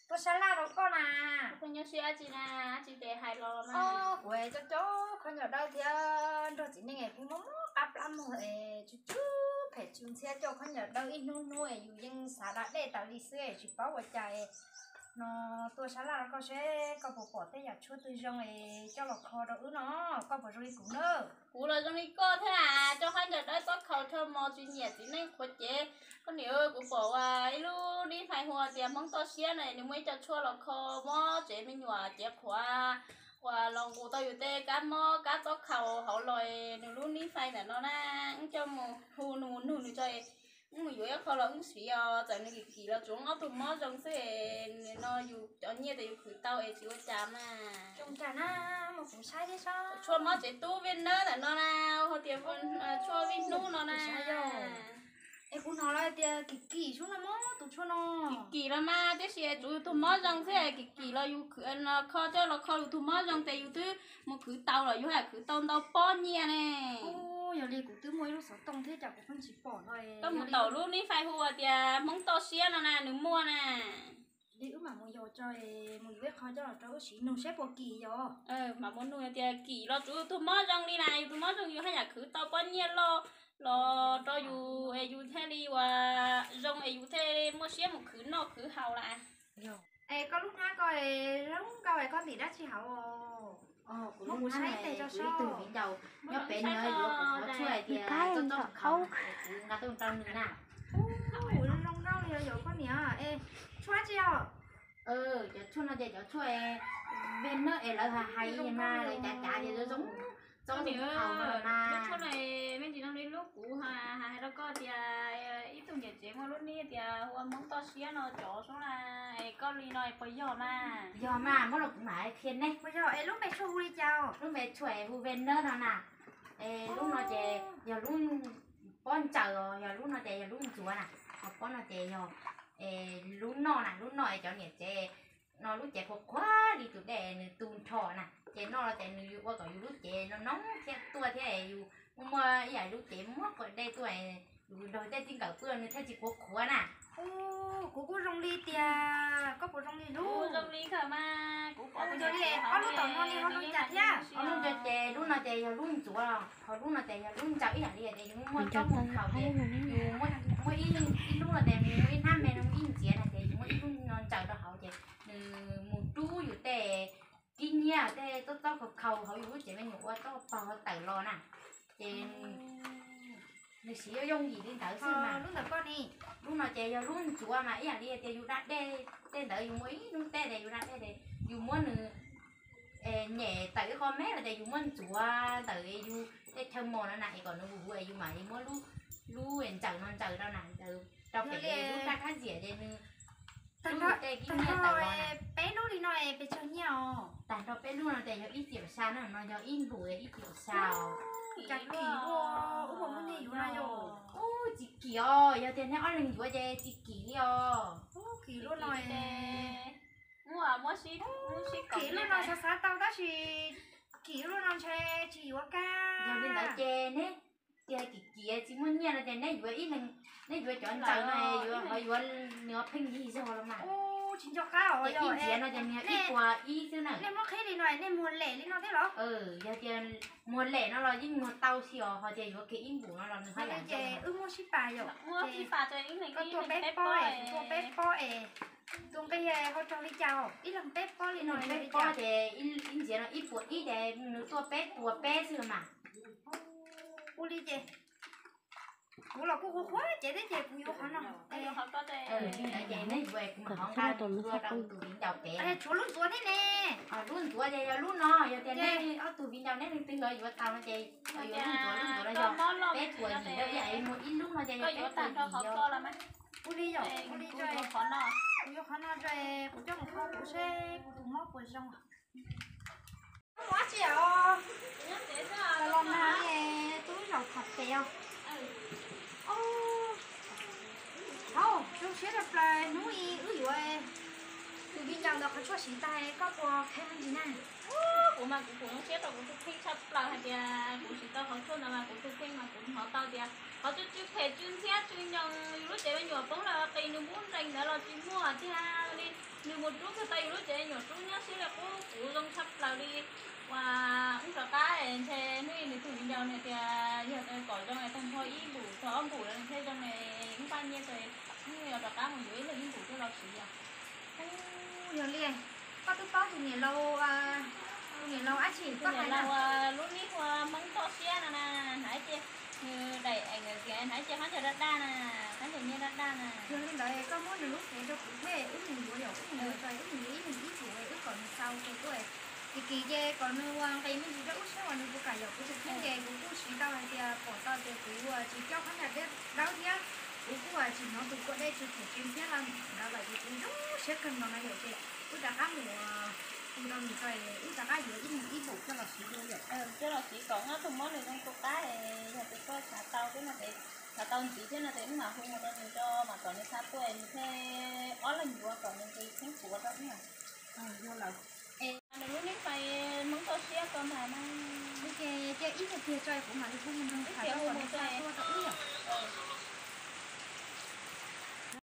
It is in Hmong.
Tuaj sab laj rau koj na. Kuv cov cov khaub ncaws dawb thiab nrog txiv neej es pheej mob mob qab plab muag es tsw tsw phem tsw ntxhiab, coj khaub ncaws dawb ib hnub hnub es yus yeej xav da dej tas li xwb es tsis paub ua cas no tuaj sab laj rau koj seb koj puas pom tej yam tshuaj twg zoo es coj los kho rau wb no, koj puas zoo li kuv na? Kuv los zoo li koj thiab, coj khaub ncaws dawb txob khaus rho mos tsis nyiam txiv neej qhuav cev. Koj niam, kuv pom ua ib lub nib fais hu tias Hmoob toj siab no, nws muaj ib co tshuaj los kho mob tsev me nyuam cev qhuav uas los nqus tau yus tej kab mob kab txob khaus hauv los, nws lub nib fais ntawm no na, wb coj mus hu nws mus nug nws tso, wb mus yuav ib qho los wb siv os, txawm nws kim kim los tsuav ob tug mob zoo xwb, no yus cov nyiaj tias yus khwv tau es tsis ua cas mas. Tshuaj mob tsev tub Vij Nab ntawm no na, hu tias tshuaj Vij Hnub no na. Es kuv hnov lawv tias kim kim xwb no mob tus tshuaj no. Kim kim los mas, tiam sis tsuav yus tus mob zoo xwb, kim kim los yus kho coj los kho yus tus mob zoo ces yus twb mus khwv tau los yus haj yam khwv tau ntau pob nyiaj ne. Yog li kuv twb muaj ib lub xov tooj thiab cas kuv pheej tsis pom no. Koj mus taum lub nib fais hu tias Hmoob toj siab no na, nws muaj na. Li wb mam mus yos tso, mus yuav ib qho coj los rau wb siv nug seb puas kim yog. Mam mus nug tias kim los tsuav yus tus mob zoo li na, yus tus mob zoo yus haj yam khwv tau pob nyiaj loj los rau yus es yus thiaj li ua zoo es yus thiaj muaj siab mus khwv noj khwv haus lawm. Es koj lub hnab ko zoo nkauj es koj ntim dab tsi hauv? Kuv lub hnab ib tug viv ncaus nyob pem no yuav kuv qhov tshuaj hais tias txob txob khaus, kuv nqa tuaj rau nws na. Zoo nkauj li os koj niam. Es tshuaj dab tsi os? Cov tshuaj no ces cov tshuaj Vij Nab es lawv hais mas lawv cav cav tias zoo zoo txob zoo khaus no na. Lub tshuaj no me ntsis zoo li lub kuv hais rau koj tias ib tug niam tsev muaj lub nib tias hu ua Hmoob toj siab no cov xwb na. Es koj li no puas yog mas? Yog mas, muab los kuv mam qhia neb. Puas yog es lub npe tshuaj hu li cas? Lub npe tshuaj hu Vij Nab no na. Es lub no ces yog lub pob ntsaws os, yog lub no ces yog lub ntxuav na, ho pob no ces yog lub noj na, lub noj es cov niam tsev no lub cev qhuav qhuav li tus dej nws tu nrho na, ces noj los ces nws ua kom yus lub cev no noo thiab tuaj thiab yus muaj ib yam lub cev muab quav dej tuaj, yus nrog tej txij nkawm pw nws thiaj tsis qhuav qhuav na. Kuv kuj zoo li tias koj puas zoo li lub? Zoo li kawg mas, kuv pom li ob lub tom no li ho zoo cas thiab? Ob lub no ces lub no ces yog lub ntxuav, ho lub no ces yog lub ntsaws ib yam li tias yus muaj txob muaj khaus ces yus muaj ib lub no ces nws muaj ib hnab me no ib ntxiav na ces yus muaj ib lub no ntsaws rau hauv ces nws mus rub yus tej kib nyiab tej txob txob khaus khaus hauv yus lub cev me nyuam ua txob pog tawm los na. Ces nws siv yooj yooj yim li ntawd xwb mas. Lub no ces yog lub ntxuav mas ib yam li tias yus da dej, tej ntawd yus muaj ib lub teb ces yus da dej ces yus muab nws nyem tawm ib qho me los ces yus muab ntxuav ntawm yus tej chaw mos no na es kom nws huv huv es yus mam li muab lub ntsaws no ntsaws rau na, ntsaws rau pem lub raj khab ziam ces nws rub tej kib nyiab tawm los na. Peb lub li no pes tsawg nyiaj os? Tag nrho peb lub no ces yog ib tiam sa na, no yog ib npus ib tiam sa os. Cas kim ua ub puas muaj nyiaj yuav na yom? Ub, tsis kim os, yog tias neb ob leeg yuav ces tsis kim li os. Ub, kim lub no, kim lub no xav xav tau tab sis kim lub no ntshe tsis yuav kaj. Yog li ntawd ces neb tias kim kim tsis muaj nyiaj no ces neb yuav ib leeg, neb yuav cov ntsaws no yuav ho yuav nws pheej yig zog los mas. Ub, tsis nco qab os, ib ntxiav no ces nws ib puas ib xwb na. Nej muab qhib li no nej muag lem li no thiab los? Yog tias muag lem no los yeej muag tau xwb os, ho tias yuav kiag ib npus no los nws haj yam zoo. Wb muab sib pas yom, muab sib pas, koj tua peb pob es kuv tua peb pob es tus nqi ho raug li cas os? Ib leeg peb pob li no, peb pob ces ib ntxiav no ib puas ib ces nws tuaj peb puas peb xwb mas. Ua li ces kuv los kuj qhuav qhuav cev thiab ces kuv yuav qhov no. Li ntawd ces neb yuav kuv mam ho nqa tua rau tus viv ncaus pem. Tshuav lub ntxuav thiab ne. Lub ntxuav ces yog lub no, yog tias neb ob tug viv ncaus neb leej twg yuav tau no ces yuav lub ntxuav, lub ntxuav no yog peb puas yim, ib yam li muag ib lub no ces yog peb puas yim. Ua li yom, ua li, kuv yuav qhov no rau kuv coj mus kho kuv seb kuv tus mob puas zoo. Mus dab tsi os? Los mas, twb zaum tham pem os. Au, zoo siab tshaj plaws hnub i wb yuav tus viv Ncaus ntawm qhov tshuaj siv tag koj puas kheev me ntsis na? Kuv mas kuv pum zoo siab rau kuv tus kheej tshaj plaws hais tias kuv siv tau qhov tshuaj ntawd mas kuv tus kheej mas kuv hnov tau tias qhov tshuaj tsw phem tsw ntxhiab tsw nyoos, yus lub cev me nyuam poob los qis nws npub nrees ntawd los tsis muaj tiag li. Nws mus rub kiag tau yus lub cev me nyuam rub nyab siab li qub, kuv zoo tshaj plaws li. Uas wb rov qab ntshe hnub ib nws tus viv ncaus nws tias yog kom zoo tag nrho ib npum txog ob npum lawm ntshe zoo ne, wb npaj nyiaj tso, wb yuav rov qab mus yuav ib leeg ib npum coj los siv os. Yog li, koj twb paub tus niam laus, tus niam laus dab tsi koj hais no? Lub nib hu ua Hmoob Toj Siab no na, hnav ib ce, nws daim ees hnav ib ce khaub ncaws daj daj na, khaub ncaws nyiaj daj daj na. Yog li ntawd koj muab nws lub cev rau kuv thiab wb mus yuav yom, wb mus yuav tso, wb mus yuav ib leeg ib npum wb kom nws tau ces tuaj. Tsis kim ces kom nws ua nqis me ntsis rau wb saib uas nws puas kam yom. Kuv tus kheej ces kuv kuj siv tau hais tias pom tau tias kuv tsis coj khaub ncaws dawb thiab kuv kuj tsis hnov tus kua dej tsw phem tsw ntxhiab los ntawd lawm ces kuv zoo siab kawg nkaus no yom. Ces wb rov qab mus hu rau nws tso, wb rov qab yuav ib leeg ib npum coj los siv dua yom. Coj los siv kom ob tug mob nws zoo tu qab, yog tias koj xav tau thiab no ces, xav tau ntxiv thiab no ces wb mam hu mus rau nws tso, mam kom nws xa tuaj nws thiaj ob leeg yuav kom nws nqis kheeb puav rau wb. Yog lawm. Es nws lub nib fais Hmoob Toj Siab koj ntag na. Ces cia ib tag kis tso kuv mam li hu mus nrog nws tham rau kom nws xa tuaj rau wb yom.